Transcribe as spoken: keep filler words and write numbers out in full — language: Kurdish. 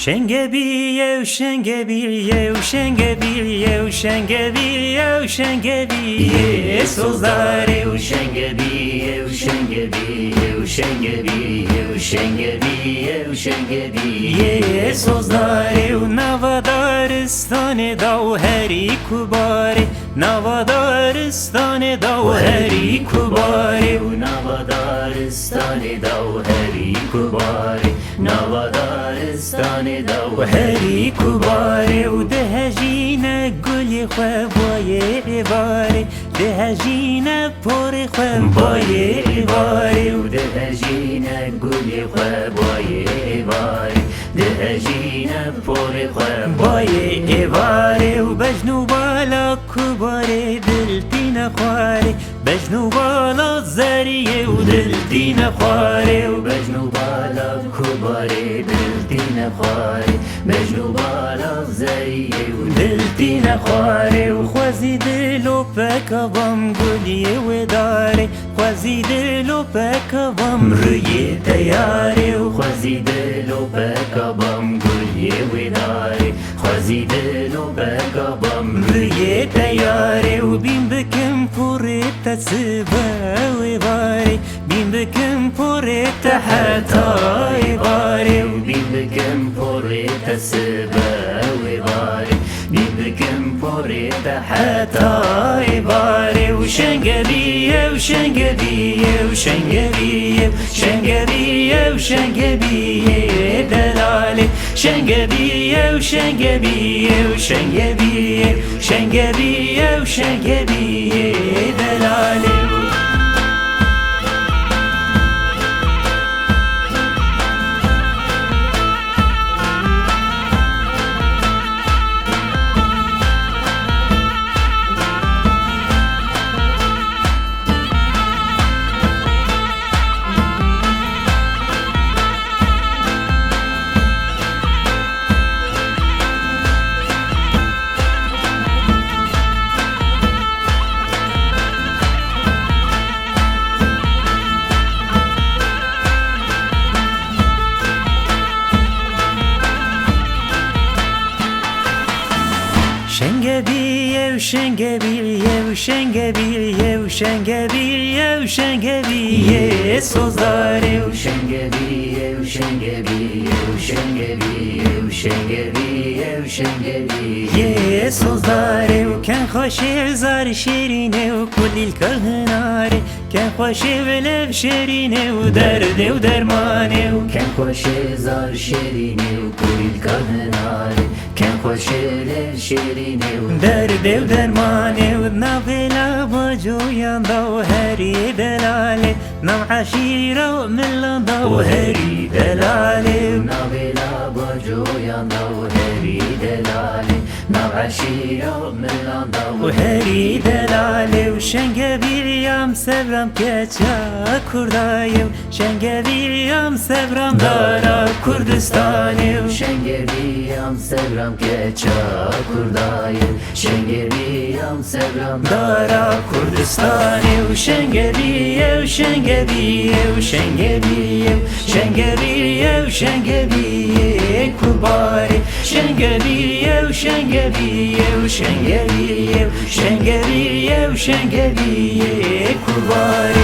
Şengebî yew, şengebî yew, şengebî yew, şengebî yew, şengebî yê sozdarê û şengebî yew, şengebî yew, şengebî yew, şengebî yew, şengebî yê sozdarê û nava daristanê da û herî ku barê. Nava daristanê da û herî ku barê û nava daristanê da û herî ku barê, nava daristanê da û herî ku barê û dihejîne gulê xwe bayê êvarê, dihejîne porê xwe bayê êvarê û dihejîne gulê xwe bayê êvarê, dihejîne porê xwe bayê êvarê û bejn û bala ku barê dil tîne xwarê, bejn û bala zeriyê û dil tîne xwarê û bejn û bala ku barê dil tîne xwarê, bejn û bala zeriyê û dil tîne xwarê û xwezî dilopeka bam guliyê wê darê, xwezî dilopeka bam rûyê te yarê û xwezî dilopeka bam guliyê wê darê. Xwezî dilopeka bam rûyê te yarê û bîn bikim porê te sibe wê barê. Bîn bikim porê te heta êvarê û bîn bikim porê te sibe wê barê. Bîn bikim porê te heta êvarê û şengebî yew, şengebî yew, şengebî yew, şengebî yew, şengebî yê delalê. Şengebî yew, şengebî yew, şengebî yew, şengebî yew, şengebî yê delalê. Şengebî yew, şengebî yew, şengebî yew, şengebî yew, şengebî yê sozdarê û şengebî yew, şengebî yew, şengebî yew, şengebî yew, şengebî yê sozdarê û ken xweşê zar şêrînê û kulîlka hinarê. Ken xweşê bi lev şêrînê û derdê û dermanê û ken xweşê zar şêrînê û kulîlka hinarê. Ken xweşê lev şêrînê û derdê û dermanê û navê lava coyan da û herî delalê. Nav eşîra milan da û herî delalê û navê lava coyan da û herî delalê. Nav eşîra milan da û herî delalê û şengebî yam sevram keça Kurda yew. Şengebî yam sevram dara Kurdistanê û şengebî yam sevram keça Kurda yew. Şengebî yam sevram dara Kurdistanê û şengebî yew, şengebî yew, şengebî yew, şengebî yew, şengebî yê ku barê. Şengebî yew, şengebî yew, şengebî yew, şengebî yew, şengebî yê ku barê.